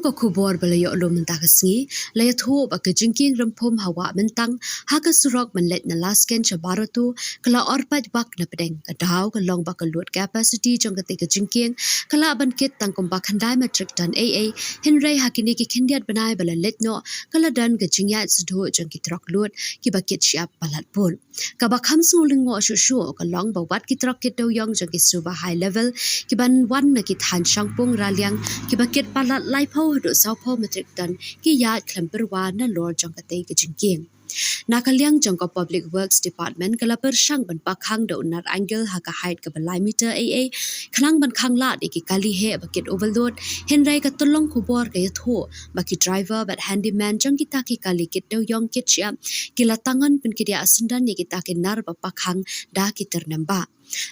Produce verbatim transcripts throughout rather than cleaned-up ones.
Ka khubor ba la ïoh lum mynta ka sngi la ïathuh ba ka jingkieng rymphum ha Wah Myntang ha ka surok ban leit na Laskein sha Barato ka la or paidbah na pdeng. Ka daw ka long ba ka load capacity jong katei ka jingkieng ka lah ban kit tang kumba khyndai metric ton ei ei, hynrei ha kine ki khyndiat bnai ba la leit noh ka la don ka jingïaid sdang jong ki trok load kiba kit shyiap palat bun. Kaba kham sngewlyngngoh shuh shuh ka long ba wat ki trok kit dewïong jong ki Suva High Level kiban wan na ki thaiñ Shangpung Raliang kiba kit palat laiphew haduh sawphew metric ton ki ïaid khlem pyrwa nalor jong katei ka jingkieng. Na ka liang jong ka Public Works Department ka la pyrshang ban pakhang da u nar angle ha ka height kaba lai meter ei ei khnang ban khang lad ïa ki kali heh ba kit overload, hynrei ka tyllong khubor ka ïathuh ba ki driver bad handyman jong kita ki kali kit dewïong kit shyiap ki la tang ban pynkyndiah syndon ïa kita ki nar ba pakhang da ki tyrnem bah.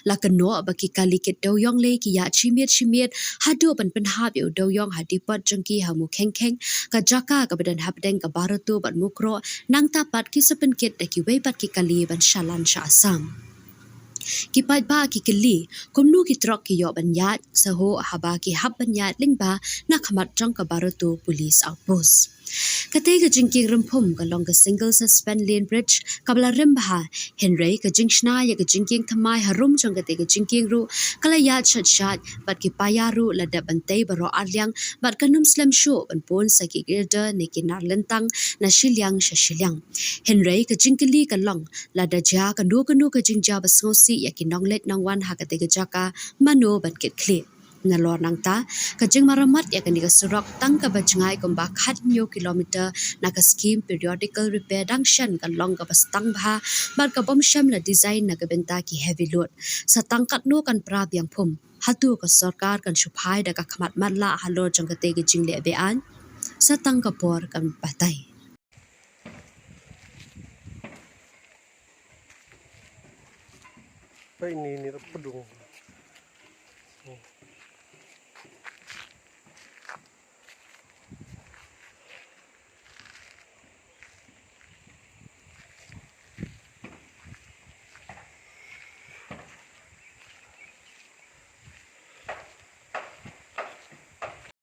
La kynnoh ba ki kali kit dewïong lei ki ïaid shi miet shi miet haduh ban pynhap ïa u dewïong ha depot jong ki ha Mukhengkheng, ka jaka kaba don hapdeng ka Barato bad Mukroh, nangta pat ki sa pynkit da kiwei pat ki kali ban shalan sha Assam. Ki paidbah ki kylli kumno ki trok ki ïoh ban ïaid shuh haba ki hap ban ïaid lyngba na khmat jong ka Barato Police Outpost. Katei ka jingkieng rymphum ka long ka single suspension lane bridge kaba la rim bha, hynrei ka jingshna ïa ka jingkieng thymmai harum jong katei ka jingkieng ruh ka la ïaid shait shait bad ki paia ruh la dep ban tei baroh arliang bad kan ym slem shuh ban bun sa ki girder ne ki nar lyntang na shiliang sha shiliang. Hynrei ka jingkylli ka long, lada jia kano kano ka jingjia ba sngewsih ïa ki nongleit nongwan ha katei ka jaka, mano ban kit khlieh? Nalor nangta, ka jingmaramat ïa kane ka surok tang kaba jngai kumba khathynñiew kilometer na ka skim periodical repair dang shen ka long kaba stang bha bad ka bym shym la design na ka bynta ki heavy load. Sa tang katno kan pra biang phum, hato ka sorkar kan shu phai da ka khmat matlah halor jong katei ka jingleh be-aiñ? Sa tang ka por kan batai. Pei ni ni pdung.